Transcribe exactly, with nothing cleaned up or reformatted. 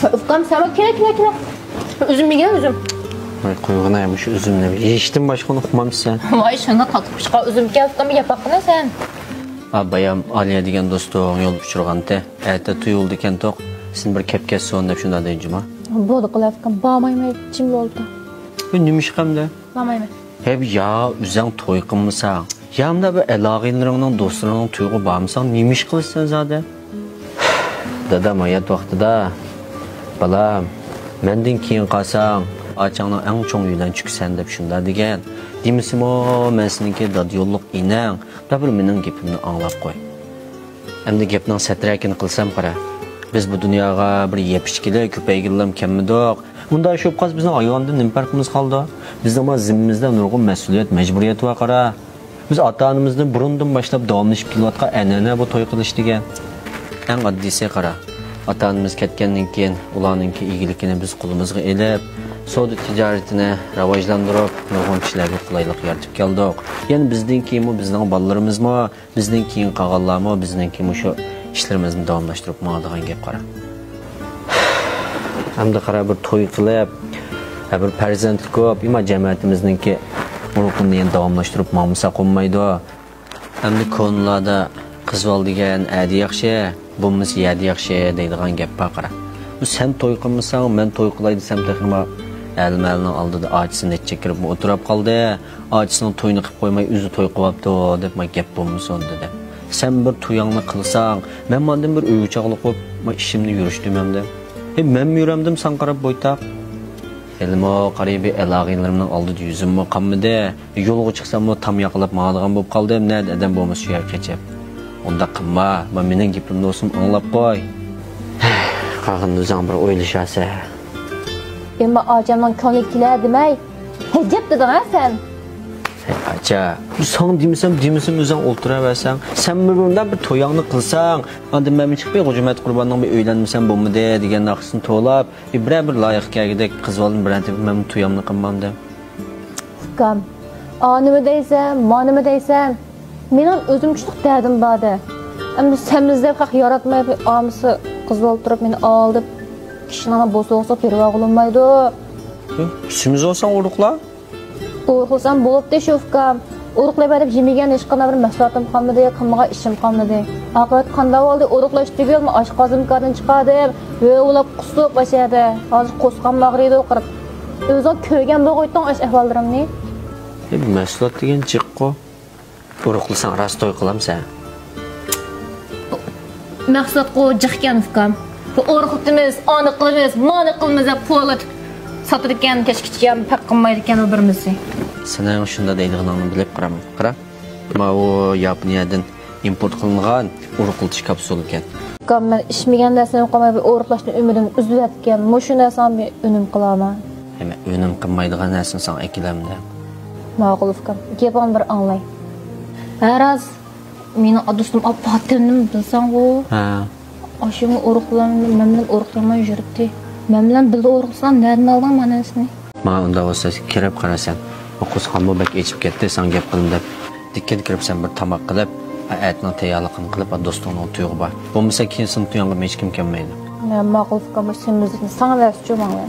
ۋاي ئۇكام، سەن كېلە، كېلە، كېلە. ئۈزۈم يېگىن، ئۈزۈم. ۋاي قويغىنە مۇشۇ ئۈزۈمنى. يېيىشتىن باشقىنى ئۇقمامسەن سەن. ۋاي شۇنداق تاتلىق پىشقان ئۈزۈمكەن ئۇكام، ياپاققىنا سەن. ئا بايام ئالىيە دېگەن دوستۇڭ يولدا ئۇچرىغانتى. ئەتە توي بولىدىكەنتۇق. سېنى بىر كەپ كەتسۇن دەپ شۇنداق دەيدۇ جۇما. بولدى قىلە ئۇكام، بارمايمەن، جىم بولدى. بۇ نېمە ئىش ئەمدى؟ بارمايمەن. ھەي يا ئۆزەڭ توي قىلمىساڭ، يا مۇنداق بىر ئەلاغىنلىرىڭنىڭ، دوستلىرىڭنىڭ تويىغا بارمىساڭ نېمە ئىش قىلىسەن زادى؟ دادام ھايات ۋاقتىدا، بالام، مەندىن كېيىن قالساڭ ئاچاڭنىڭ ئەڭ چوڭ يۆلەنچۈكى سەن دەپ شۇنداق دېگەن. دېمىسىمۇ مەن سېنىڭكى دادا يوللۇق ئىنەڭ، بىر مېنىڭ گېپىمنى ئاڭلاپ قوي. ئەمدى گەپنىڭ سەترەكىنى قىلسام قارا. بىز بۇ دۇنياغا بىر يەپ ئىچكىلى كۆپەيگىلىلا كەلمىدۇق. ئۇنداق ئىش بولۇپ قالسا بىزنىڭ ھايۋاندىن نېمە پەرقىمىز قالىدۇ؟ بىزنىڭ مانا زىممىمىزدە نۇرغۇن مەسئۇلىيەت، مەجبۇرىيەت بار قارا. بىز ئاتا-ئانىمىزدىن بۇرۇندىن باشلاپ داۋاملىشىپ كېلىۋاتقان ئەنئەنە بۇ توي قىلىش دېگەن. ئەڭ ئاددىيسى قارا. ئاتا-ئانىمىز كەتكەندىن كېيىن ئۇلارنىڭكى ئىگىلىكىنى بىز قولىمىزغا ئېلىپ، سودا تىجارىتىنى راۋاجلاندۇرۇپ، نۇرغۇن كىشىلەرگە قولايلىق يارىتىپ كەلدۇق. يەنە بىزدىن كېيىنمۇ بىزنىڭ بالىلىرىمىزمۇ بىزدىن كېيىن قالغانلارمۇ بىزنىڭكى مۇشۇ ئىشلىرىمىزنى داۋاملاشتۇرۇپ ماڭىدىغان گەپ قارا. ئەمدى قارا، بىر توي قىلىپ، ھە، بىر پەرزەنتلىك بولۇپ، ئەمما جەمەتىمىزنىڭكى ئۇرۇقىنى يەنە داۋاملاشتۇرۇپ ماڭمىساق بولمايدۇ. ئەمدى كونىلاردا قىز بالا دېگەن ئەدە ياخشى، بولمىسا يەدە ياخشى دەيدىغان گەپ بار قارا. بۇ سەن توي قىلمىساڭ، مەن توي قىلاي دېسەم تېخىمۇ ھەلىمەلىنىڭ ئالدىدا ئاچىسى نەچچە كىرىپمۇ ئولتۇراپ قالدى. ئاچىسىنىڭ تويىنى قىلىپ قويماي ئۆزى توي قىلىۋاپتۇ دەپ ما گەپ بولمىسۇن دېدى. سەن بىر تويۇڭنى قىلساڭ، مەن ماندىن بىر ئۆيگە چاغلىق بولۇپ ما ئىشىمنى يۈرۈشتۈرمەمدىم. ھە، مەنمۇ يۈرەمدىم ساڭا قاراپ بويتاق. ھېلىمۇ قەرىبى ئەلاغىنلىرىمنىڭ ئالدىدا يۈزۈممۇ قانمىدى. يولغا چىقساممۇ تام ياقىلاپ ماڭىدىغان بولۇپ قالدىم، نەدە ئادەم بولمىسا شۇ يەرگە قېچىپ. ئۇنداق قىلما، ما مېنىڭ گېپىمنى بولسىمۇ ئاڭلاپ قوي. قالغىنىنى ئۆزۈڭ بىر ئويلىشارسەن. ئەمما ئاچامنىڭ كۆڭلىگە كېلە دېمەي، ئەجەب دېدىڭ ھە سەن. ھەي ئاچا، ساڭا دېمىسەم، دېمىسەم ئۆزۈڭ ئولتۇراۋەرسەڭ. سەن بىر مۇنداق بىر تويۇڭنى قىلساڭ، ئاندىن مەنمۇ چىقىپ بىر غۇجىمەت قۇرباننىڭ بىر ئۆيلەنمىسەم بولمىدى دېگەن ناخشىسىنى توۋلاپ، بىرەر بىر لايىققا كەلگۈدەك قىز بالىنى بىرەر تېپىپ مەنمۇ تويۇمنى قىلمامدىم. ئۇكام، ئانىمۇ دەيسەن، مانىمۇ دەيسەن. مېنىڭ ئۆزۈم كىشىلىك دەردىم بار-دە. ئەمدى سەمىزلەپ خەق ياراتماي، بىر ئامىسى قىز بالا تۇرۇپ مېنى ئالداپ، كىشىنىڭ بوسۇغىسىغا بېرىۋالغىلى بولمايدۇ. سېمىز بولساڭ ئورۇقلا. ئورۇقلىسام بولۇپتۇ شۇ ئۇكام. ئورۇقلايمەن دەپ يېمىگەن ھېچقانداق بىر مەھسۇلاتىم قالمىدى، قىلمىغان ئىشىم قالمىدى. ئاقىۋەت قانداق بولدى؟ ئورۇقلاش تۈگۈل، ئاشقازىنىمنى كاردىن چىقاردىم. ھۆۋ ئۇلاپ قۇسۇپ ئاشۇ يەردە. ھازىر قورسىقىم ئاغرىيدۇ قاراپ. ئۆزۈڭ كۆرگەن بولغۇيتتۇڭ ئاشۇ ئەھۋاللىرىمنى. ھەي مەھسۇلات دېگەن جىققۇ. ئورۇقلىساڭ راست توي قىلامسەن؟ مەھسۇلاتقۇ جىقكەن ئۇكام. بۇ ئورۇقلىتىمىز، ئانى قىلىمىز، مانى قىلىمىز دەپ قۇۋۋاتىپ ساتىدىكەن، كەچكىچە پەق قىلمايدىكەن ئۇ بىرمىسى. سېنىڭ شۇنداق دەيدىغىنىڭنى بىلىپ قارا. قارا. ماۋۇ ياپونىيەدىن ئىمپورت قىلىنغان ئورۇقلىتىش كاپسۇلىكەن. ئۇكام، مەن ئىچمىگەن نەرسىنى قويماي بىر ئورۇقلاشنى ئۈمىدىم ئۈزۈۋەتكەن. مۇشۇ نەرسىڭ بىر ئۈنۈم قىلامەن. ھەي مەن ئۈنۈم قىلمايدىغان نەرسىنى ساڭا ئەكېلەمدىم. ماقۇل ئۇكام، گېپىڭنى بىر ئاڭلاي. ھە راست، مېنىڭ دوستۇم ئاپپاتىمنى بىلسەڭغۇ. ھە. ئاشۇمۇ ئورۇقلىرىم، مەن بىلەن ئورۇقلىرىم يۈرۈپتۇ. مەن بىلەن بىللە ئورۇقلىساڭ نەدىن ئالدىڭ مانا نەرسىنى؟ ماڭا ئۇنداق بولسا كىرىپ قارا سەن. قورسىقىممۇ بەك ئېچىپ كەتتى، ساڭا گەپ قىلىمەن دەپ. دىككىدە كىرىپ سەن بىر تاماق قىلىپ، ئەتىنىڭ تەييارلىقىنى قىلىپ، دوستۇڭنىڭ تويىغا بار. بولمىسا كېيىن سېنىڭ تويۇڭغا ھېچكىم كەلمەيدۇ. ماقۇل ئۇكام، سېمىزلىكنى ساڭا بەرسىچۇ ماڭا.